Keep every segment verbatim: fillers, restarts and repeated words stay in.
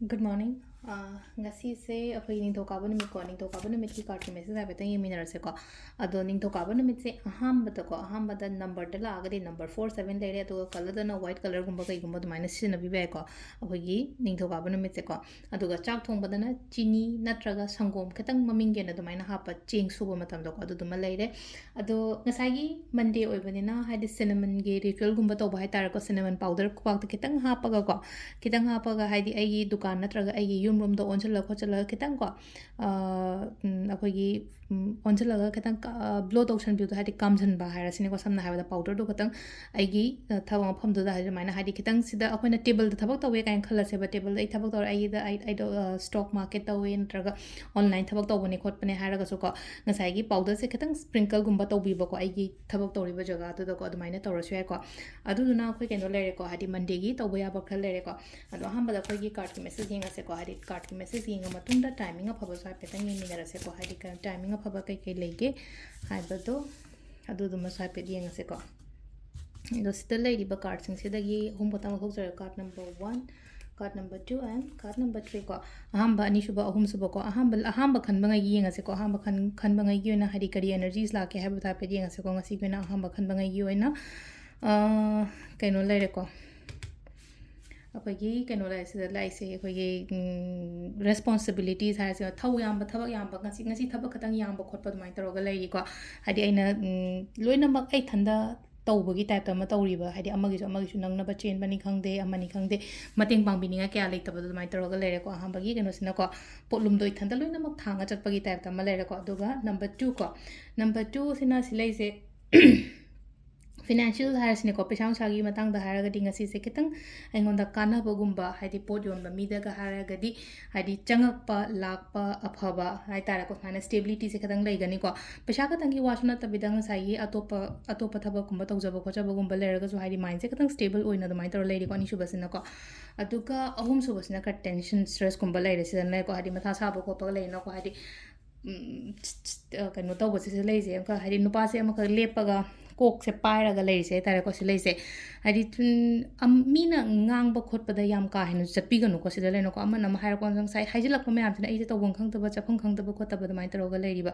Good morning. ꯑꯥ, ꯉꯁꯤꯁꯦ ꯑꯩꯈꯣꯏ ꯅꯤꯡꯊꯧꯀꯥꯕ ꯅꯨꯃꯤꯠꯀꯣ, ꯅꯤꯡꯊꯧꯀꯥꯕ ꯅꯨꯃꯤꯠꯀꯤ card-ꯀꯤ message ꯍꯥꯏꯐꯦꯠꯇꯪ ꯌꯦꯡꯃꯤꯟꯅꯔꯁꯦꯀꯣ꯫ ꯑꯗꯣ ꯅꯤꯡꯊꯧꯀꯥꯕ ꯅꯨꯃꯤꯠꯁꯦ ꯑꯍꯥꯟꯕꯗꯀꯣ, ꯑꯍꯥꯟꯕꯗ number-ꯗ ꯂꯥꯛꯑꯒꯗꯤ number four seven ꯂꯩꯔꯦ, ꯑꯗꯨꯒ colour-ꯗꯅ white colour-ꯒꯨꯝꯕ ꯀꯩꯒꯨꯝꯕ ꯑꯗꯨꯃꯥꯏꯅ ꯁꯤꯖꯤꯟꯅꯕꯤꯕ ꯌꯥꯏꯀꯣ, ꯑꯩꯈꯣꯏꯒꯤ ꯅꯤꯡꯊꯧꯀꯥꯕ ꯅꯨꯃꯤꯠꯁꯦꯀꯣ꯫ ꯑꯗꯨꯒ ꯆꯥꯛ ꯊꯣꯡꯕꯗꯅ ꯆꯤꯅꯤ ꯅꯠꯇ꯭ꯔꯒ ꯁꯪꯒꯣꯝ ꯈꯤꯇꯪ ꯃꯃꯤꯡꯒꯤ ꯑꯣꯏꯅ ꯑꯗꯨꯃꯥꯏꯅ ꯍꯥꯞꯄ ꯆꯦꯡ ꯁꯨꯕ ꯃꯇꯝꯗꯀꯣ, ꯑꯗꯨꯗꯨꯃ ꯂꯩꯔꯦ꯫ ꯑꯗꯣ ꯉꯁꯥꯏꯒꯤ Monday ꯑꯣꯏꯕꯅꯤꯅ, ꯍꯥꯏꯗꯤ cinnamon-ꯒꯤ ritual-ꯒꯨꯝꯕ ꯇꯧꯕ ꯍꯥꯏ ꯇꯥꯔꯦꯀꯣ, cinnamon powder ꯈꯨꯕꯥꯛꯇ ꯈꯤꯇꯪ ꯍꯥꯞꯄꯒꯀꯣ, ꯈꯤꯇꯪ ꯍꯥꯞꯄꯒ, ꯍꯥꯏꯗꯤ ꯑꯩꯒꯤ ꯗꯨꯀꯥꯟ ꯅꯠꯇ꯭ꯔꯒ ꯑꯩꯒꯤ ꯌꯨꯝꯔꯣꯝꯗ ꯑꯣꯟꯁꯤꯜꯂ ꯈꯣꯠꯆꯤꯜꯂꯒ ꯈꯤꯇꯪꯀꯣ, ꯑ, ꯎꯝ, ꯑꯩꯈꯣꯏꯒꯤ, ꯎꯝ, ꯑꯣꯟꯁꯤꯜꯂꯒ ꯈꯤꯇꯪ ꯀ-, ꯑ, blow ꯇꯧꯁꯟꯕꯤꯕꯗꯣ, ꯍꯥꯏꯗꯤ ꯀꯥꯝꯁꯟꯕ ꯍꯥꯏꯔꯁꯤꯅꯦꯀꯣ, ꯁꯝꯅ ꯍꯥꯏꯔꯕꯗ powder-ꯗꯣ ꯈꯤꯇꯪ ꯑꯩꯒꯤ, ꯑ, ꯊꯕꯛ ꯃꯐꯝꯗꯨꯗ, ꯍꯥꯏꯗꯤ ꯑꯗꯨꯃꯥꯏꯅ, ꯍꯥꯏꯗꯤ ꯈꯤꯇꯪ ꯁꯤꯗ ꯑꯩꯈꯣꯏꯅ table-ꯗ ꯊꯕꯛ ꯇꯧꯋꯦ ꯀꯥꯏꯅ ꯈꯜꯂꯁꯦꯕ, table-ꯗ ꯑꯩ ꯊꯕꯛ ꯇꯧꯔꯦ, ꯑꯩꯒꯤꯗ ꯑꯩ, ꯑꯩꯗꯣ, ꯑ, stock market ꯇꯧꯋꯦ ꯅꯠꯇ꯭ꯔꯒ online ꯊꯕꯛ ꯇꯧꯕꯅꯦ ꯈꯣꯠꯄꯅꯦ ꯍꯥꯏꯔꯒꯁꯨꯀꯣ, ꯉꯁꯥꯏꯒꯤ powder-ꯁꯦ ꯈꯤꯇꯪ sprinkle-ꯒꯨꯝꯕ ꯇꯧꯕꯤꯕꯀꯣ, ꯑꯩꯒꯤ ꯊꯕꯛ ꯇꯧꯔꯤꯕ ꯖꯒꯥꯗꯨꯗꯀꯣ, ꯑꯗꯨꯃꯥꯏꯅ ꯇꯧꯔꯁꯨ ꯌꯥꯏꯀꯣ꯫ ꯑꯗꯨꯗꯨꯅ ꯑꯩꯈꯣꯏ ꯀꯩꯅꯣ ꯂꯩꯔꯦꯀꯣ, ꯍꯥꯏꯗꯤ Monday-ꯒꯤ ꯇꯧꯕ ꯌꯥꯕ ꯈꯔ ꯂꯩꯔꯦꯀꯣ꯫ ꯑꯗꯣ ꯑꯍꯥꯟꯕꯗ ꯑꯩꯈꯣꯏꯒꯤ card-ꯀꯤ message ꯌꯦꯡꯉꯁꯦꯀꯣ, ꯍꯥꯏꯗꯤ card-ꯀꯤ message ꯌꯦꯡꯉ ꯃꯇꯨꯡꯗ timing ꯑꯐꯕꯁꯨ ꯍꯥꯏꯐꯦꯠꯇꯪ ꯌꯦꯡꯃꯤꯟꯅꯔꯁꯦꯀꯣ, ꯍꯥꯏꯗꯤ ꯀ-, timing ꯑꯐꯕ ꯀꯩꯀꯩ ꯂꯩꯒꯦ ꯍꯥꯏꯕꯗꯣ, ꯑꯗꯨꯗꯨꯃꯁꯨ ꯍꯥꯏꯐꯦꯠ ꯌꯦꯡꯉꯁꯦꯀꯣ꯫ ꯑꯗꯣ ꯁꯤꯗ ꯂꯩꯔꯤꯕ card-ꯁꯤꯡꯁꯤꯗꯒꯤ ꯑꯍꯨꯝ ꯈꯛꯇꯪ ꯂꯧꯊꯣꯛꯆꯔꯒ, card number one, card number two and card number three ꯀꯣ, ꯑꯍꯥꯟꯕ, ꯑꯅꯤꯁꯨꯕ, ꯑꯍꯨꯝꯁꯨꯕ ꯀꯣ, ꯑꯍꯥꯟꯕ, ꯑꯍꯥꯟꯕ ꯈꯟꯕꯉꯩꯒꯤ ꯌꯦꯡꯉꯁꯦꯀꯣ, ꯑꯍꯥꯟꯕ ꯈꯟ-, ꯈꯟꯕꯉꯩꯒꯤ ꯑꯣꯏꯅ ꯍꯥꯏꯗꯤ ꯀꯔꯤ energies ꯂꯥꯛꯀꯦ ꯍꯥꯏꯕꯗꯣ ꯍꯥꯏꯐꯦꯠ ꯌꯦꯡꯉꯁꯦꯀꯣ꯫ ꯉꯁꯤꯒꯤ ꯑꯣꯏꯅ ꯑꯍꯥꯟꯕ ꯈꯟꯕꯉꯩꯒꯤ ꯑꯣꯏꯅ, ꯑ, ꯀꯩꯅꯣ ꯂꯩꯔꯦꯀꯣ, ꯑꯩꯈꯣꯏꯒꯤ ꯀꯩꯅꯣ ꯂꯩꯔꯦ, ꯁꯤꯗ ꯂꯥꯛꯏꯁꯦ, ꯑꯩꯈꯣꯏꯒꯤ, ꯎꯝ, responsibilities ꯍꯥꯏꯔꯁꯦ, ꯊꯧ ꯌꯥꯝꯕ, ꯊꯕꯛ ꯌꯥꯝꯕ, ꯉꯁꯤ, ꯉꯁꯤ ꯊꯕꯛ ꯈꯛꯇꯪ ꯌꯥꯝꯕ ꯈꯣꯠꯄ ꯑꯗꯨꯃꯥꯏꯅ ꯇꯧꯔꯒ ꯂꯩꯔꯤꯀꯣ꯫ ꯍꯥꯏꯗꯤ ꯑꯩꯅ, ꯎꯝ, ꯂꯣꯏꯅꯃꯛ ꯑꯩ ꯏꯊꯟꯗ ꯇꯧꯕꯒꯤ type-ꯇ ꯑꯃ ꯇꯧꯔꯤꯕ, ꯍꯥꯏꯗꯤ ꯑꯃꯒꯤꯁꯨ ꯑꯃꯒꯤꯁꯨ ꯅꯪꯅꯕ ꯆꯦꯟꯕꯅꯤ ꯈꯪꯗꯦ, ꯑꯃꯅꯤ ꯈꯪꯗꯦ, ꯃꯇꯦꯡ ꯄꯥꯡꯕꯤꯅꯤꯡꯉꯥꯏ ꯀꯌꯥ ꯂꯩꯇꯕꯗꯣ ꯑꯗꯨꯃꯥꯏꯅ ꯇꯧꯔꯒ ꯂꯩꯔꯦꯀꯣ꯫ ꯑꯍꯥꯟꯕꯒꯤ ꯀꯩꯅꯣꯁꯤꯅꯀꯣ, ꯄꯣꯠꯂꯨꯝꯗꯣ ꯏꯊꯟꯇ ꯂꯣꯏꯅꯃꯛ ꯊꯥꯡꯉ ꯆꯠꯄꯒꯤ type-ꯇ ꯑꯃ ꯂꯩꯔꯦꯀꯣ꯫ ꯑꯗꯨꯒ number two ꯀꯣ, number two-ꯁꯤꯅ ꯁꯤ ꯂꯩꯁꯦ, financial ꯍꯥꯏꯔꯁꯤꯅꯦꯀꯣ, ꯄꯩꯁꯥ ꯅꯨꯡꯁꯥꯒꯤ ꯃꯇꯥꯡꯗ ꯍꯥꯏꯔꯒꯗꯤ ꯉꯁꯤꯁꯦ ꯈꯤꯇꯪ ꯑꯩꯉꯣꯟꯗ ꯀꯥꯟꯅꯕꯒꯨꯝꯕ, ꯍꯥꯏꯗꯤ ꯄꯣꯠ ꯌꯣꯟꯕ ꯃꯤꯗꯒ ꯍꯥꯏꯔꯒꯗꯤ, ꯍꯥꯏꯗꯤ ꯆꯪꯉꯛꯄ ꯂꯥꯛꯄ ꯑꯐꯕ ꯍꯥꯏ ꯇꯥꯔꯦꯀꯣ, ꯁꯨꯃꯥꯏꯅ stability-ꯁꯦ ꯈꯤꯇꯪ ꯂꯩꯒꯅꯤꯀꯣ꯫ ꯄꯩꯁꯥ ꯈꯛꯇꯪꯒꯤ ꯋꯥꯁꯨ ꯅꯠꯇꯕꯤꯗ, ꯉꯁꯥꯏꯒꯤ ꯑꯇꯣꯞꯄ, ꯑꯇꯣꯞꯄ ꯊꯕꯛꯀꯨꯝꯕ ꯇꯧꯖꯕ ꯈꯣꯠꯆꯕꯒꯨꯝꯕ ꯂꯩꯔꯒꯁꯨ, ꯍꯥꯏꯗꯤ mind-ꯁꯦ ꯈꯤꯇꯪ stable ꯑꯣꯏꯅ ꯑꯗꯨꯃꯥꯏꯅ ꯇꯧꯔ ꯂꯩꯔꯤꯀꯣ, ꯑꯅꯤꯁꯨꯕꯁꯤꯅꯀꯣ꯫ ꯑꯗꯨꯒ ꯑꯍꯨꯝꯁꯨꯕꯁꯤꯅ ꯈꯔ tension, stress-ꯀꯨꯝꯕ ꯂꯩꯔꯦ ꯁꯤꯗꯅ ꯂꯩꯀꯣ, ꯍꯥꯏꯗꯤ ꯃꯊꯥ ꯁꯥꯕ ꯈꯣꯠꯄꯒ ꯂꯩꯅꯀꯣ, ꯍꯥꯏꯗꯤ ꯎꯝ, ꯑ, ꯀꯩꯅꯣ ꯇꯧꯕꯁꯤꯁꯨ ꯂꯩꯁꯦ, ꯑꯃꯈꯛ ꯍꯥꯏꯗꯤ ꯅꯨꯄꯥꯁꯦ ꯑꯃꯈꯛ ꯂꯦꯞꯄꯒ ꯀꯣꯛꯁꯦ ꯄꯥꯏꯔꯒ ꯂꯩꯔꯤꯁꯦ ꯍꯥꯏꯇꯥꯔꯦꯀꯣ꯫ ꯁꯤ ꯂꯩꯁꯦ ꯍꯥꯏꯗꯤ ꯊꯨꯝ- ꯑꯝ- ꯃꯤꯅ ꯉꯥꯡꯕ ꯈꯣꯠꯄꯗ ꯌꯥꯝ ꯀꯥ ꯍꯦꯟꯅ ꯆꯠꯄꯤꯒꯅꯨꯀꯣ꯫ ꯁꯤꯗ ꯂꯩꯅꯀꯣ, ꯑꯃꯅ ꯑꯃ ꯍꯥꯏꯔꯛꯄ, ꯉꯁꯥꯏ ꯍꯥꯏꯖꯤꯜꯂꯛꯄ ꯃꯌꯥꯝꯁꯤꯅ ꯑꯩꯁꯦ ꯇꯧꯐꯝ ꯈꯪꯗꯕ, ꯆꯠꯐꯝ ꯈꯪꯗꯕ ꯈꯣꯠꯇꯕ ꯑꯗꯨꯃꯥꯏꯅ ꯇꯧꯔꯒ ꯂꯩꯔꯤꯕ꯫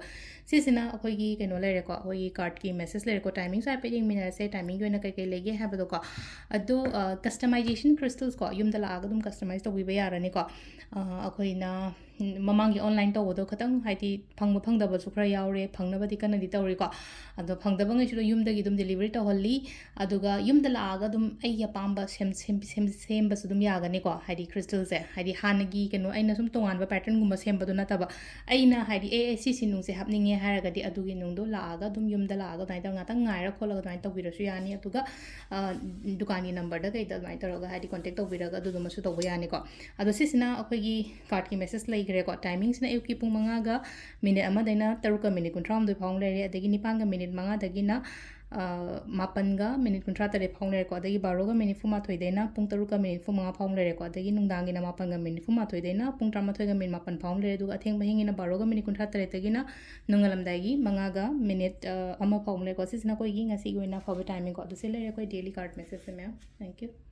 ꯁꯤꯁꯤꯅ ꯑꯩꯈꯣꯏꯒꯤ ꯀꯩꯅꯣ ꯂꯩꯔꯦꯀꯣ, ꯑꯩꯈꯣꯏꯒꯤ ꯀꯥꯔꯠꯀꯤ ꯃꯦꯁꯦꯖ ꯂꯩꯔꯦꯀꯣ꯫ ꯇꯥꯏꯃꯤꯡꯁꯨ ꯍꯥꯏꯐꯦꯠ ꯌꯦꯡꯃꯤꯟꯅꯔꯁꯦ, ꯇꯥꯏꯃꯤꯡꯒꯤ ꯑꯣꯏꯅ ꯀꯩ ꯀꯩ ꯂꯩꯒꯦ ꯍꯥꯏꯕꯗꯣꯀꯣ꯫ ꯑꯗꯣ ꯀꯁꯇꯃꯥꯏꯖꯦꯁꯟ ꯀ꯭ꯔꯤꯁꯇꯜꯁꯀꯣ, ꯌꯨꯝꯗ ꯂꯥꯛꯑꯒ ꯑꯗꯨꯝ ꯀꯁꯇꯃꯥꯏꯁ ꯇꯧꯕꯤꯕ ꯌꯥꯔꯅꯤꯀꯣ꯫ ꯑ, ꯑꯩꯈꯣꯏꯅ ꯎꯝ, ꯃꯃꯥꯡꯒꯤ ꯑꯣꯟꯂꯥꯏꯟ ꯇꯧꯕꯗꯣ ꯈꯤꯇꯪ ꯍꯥꯏꯗꯤ ꯐꯪꯕ ꯐꯪꯗꯕꯁꯨ ꯈꯔ ꯌꯥꯎꯔꯦ, ꯐꯪꯅꯕꯗꯤ ꯀꯟꯅꯗꯤ ꯇꯧꯔꯤꯀꯣ꯫ ꯑꯗꯣ ꯐꯪꯗꯕꯉꯩꯁꯨ ꯑꯗꯨꯝ ꯌꯨꯝꯗꯒꯤ ꯑꯗꯨꯝ ꯗꯤꯂꯤꯚꯔꯤ ꯇꯧꯍꯜꯂꯤ꯫ ꯑꯗꯨꯒ ꯌꯨꯝꯗ ꯂꯥꯛꯑꯒ ꯑꯗꯨꯝ ꯑꯩꯒꯤ ꯑꯄꯥꯝꯕ ꯁꯦꯝ- ꯁꯦꯝ- ꯁꯦꯝ- ꯁꯦꯝꯕꯁꯨ ꯑꯗꯨꯝ ꯌꯥꯒꯅꯤꯀꯣ꯫ ꯍꯥꯏꯗꯤ ꯀ꯭ꯔꯤꯁꯇꯜꯁꯦ ꯍꯥꯏꯗꯤ ꯍꯥꯟꯅꯒꯤ ꯀꯩꯅꯣ, ꯑꯩꯅ ꯁꯨꯝ ꯇꯣꯉꯥꯟꯕ ꯄꯦꯇꯔꯟꯒꯨꯝꯕ ꯁꯦꯝꯕꯗꯣ ꯅꯠꯇꯕ, ꯑꯩꯅ ꯍꯥꯏꯗꯤ ꯑꯦ ꯑꯦ ꯁꯤ ꯁꯤ ꯅꯨꯡꯁꯦ ꯍꯥꯞꯅꯤꯡꯉꯦ ꯍꯥꯏꯔꯒꯗꯤ ꯑꯗꯨꯒꯤ ꯅꯨꯡꯗꯣ ꯂꯥꯛꯑꯒ ꯑꯗꯨꯝ ꯌꯨꯝꯗ ꯂꯥꯛꯑꯒ ꯑꯗꯨꯃꯥꯏꯅ ꯇꯧꯔꯒ ꯉꯥꯛꯇꯪ ꯉꯥꯏꯔ ꯈꯣꯠꯂꯒ ꯑꯗꯨꯃꯥꯏꯅ ꯇꯧꯕꯤꯔꯁꯨ ꯌꯥꯅꯤ꯫ ꯑꯗꯨꯒ ꯑ, ꯗꯨꯀꯥꯟꯒꯤ ꯅꯝꯕꯔꯗ ꯀꯩꯗ ꯑꯗꯨꯃꯥꯏꯅ ꯇꯧꯔꯒ ꯍꯥꯏꯗꯤ ꯀꯣꯟꯇꯦꯛ ꯇꯧꯕꯤꯔꯒ ꯑꯗꯨꯗꯨꯃꯁꯨ ꯇꯧꯕ ꯌꯥꯅꯤꯀꯣ꯫ ꯑꯗꯣ ꯁꯤꯁꯤꯅ ꯑꯩꯈꯣꯏꯒꯤ ꯀꯥꯔꯠꯀꯤ ꯃꯦꯁꯦꯖ ꯂꯩꯈ꯭ꯔꯦꯀꯣ꯫ ꯇꯥꯏꯃꯤꯡꯁꯤꯅ ꯑꯌꯨꯛꯀꯤ ꯄꯨꯡ ꯃꯉꯥꯒ ꯃꯤꯅꯤꯠ ꯑꯃꯗꯩꯅ ꯇꯔꯨꯛꯀ ꯃꯤꯅꯤꯠ ꯀꯨꯟꯊ꯭ꯔꯥꯍꯨꯝꯗꯣꯏ ꯐꯥꯎ ꯂꯩꯔꯦ, ꯑꯗꯒꯤ ꯅꯤꯄꯥꯟꯒ ꯃꯤꯅꯤꯠ ꯃꯉꯥꯗꯒꯤꯅ ꯑ, ꯃꯥꯄꯟꯒ ꯃꯤꯅꯤꯠ ꯀꯨꯟꯊ꯭ꯔꯥ ꯇꯔꯦꯠ ꯐꯥꯎ ꯂꯩꯔꯦꯀꯣ꯫ ꯑꯗꯒꯤ ꯕꯥꯔꯣꯒ ꯃꯤꯅꯤꯠ ꯅꯤꯐꯨ ꯃꯥꯊꯣꯏꯗꯩꯅ ꯄꯨꯡ ꯇꯔꯨꯛꯀ ꯃꯤꯅꯤꯠ ꯅꯤꯐꯨ ꯃꯉꯥ ꯐꯥꯎ ꯂꯩꯔꯦꯀꯣ꯫ ꯑꯗꯒꯤ ꯅꯨꯡꯗꯥꯡꯒꯤꯅ ꯃꯥꯄꯟꯒ ꯃꯤꯅꯤꯠ ꯅꯤꯐꯨ ꯃꯥꯊꯣꯏꯗꯩꯅ ꯄꯨꯡ ꯇꯔꯥꯃꯥꯊꯣꯏꯒ ꯃꯤꯅꯤꯠ ꯃꯥꯄꯟ ꯐꯥꯎ ꯂꯩꯔꯦ꯫ ꯑꯗꯨꯒ ꯑꯊꯦꯡꯕ ꯑꯍꯤꯡꯒꯤꯅ ꯕꯥꯔꯣꯒ ꯃꯤꯅꯤꯠ ꯀꯨꯟꯊ꯭ꯔꯥ ꯇꯔꯦꯠꯇꯒꯤꯅ ꯅꯣꯡꯉꯥꯜꯂꯝꯗꯥꯏꯒꯤ ꯃꯉꯥꯒ ꯃꯤꯅꯤꯠ, ꯑ, ꯑꯃ ꯐꯥꯎ ꯂꯩꯔꯦꯀꯣ꯫ ꯁꯤꯁꯤꯅ ꯑꯩꯈꯣꯏꯒꯤ ꯉꯁꯤꯒꯤ ꯑꯣꯏꯅ ꯑꯐꯕ ꯇꯥꯏꯃꯤꯡꯀꯣ꯫ ꯑꯗꯨ ꯁꯤ ꯂꯩꯔꯦ ꯑꯩꯈꯣꯏ ꯗꯦꯂꯤ ꯀꯥꯔꯠ ꯃꯦꯁꯦꯖꯁꯦ, ꯃꯦꯝ꯫ Thank you꯫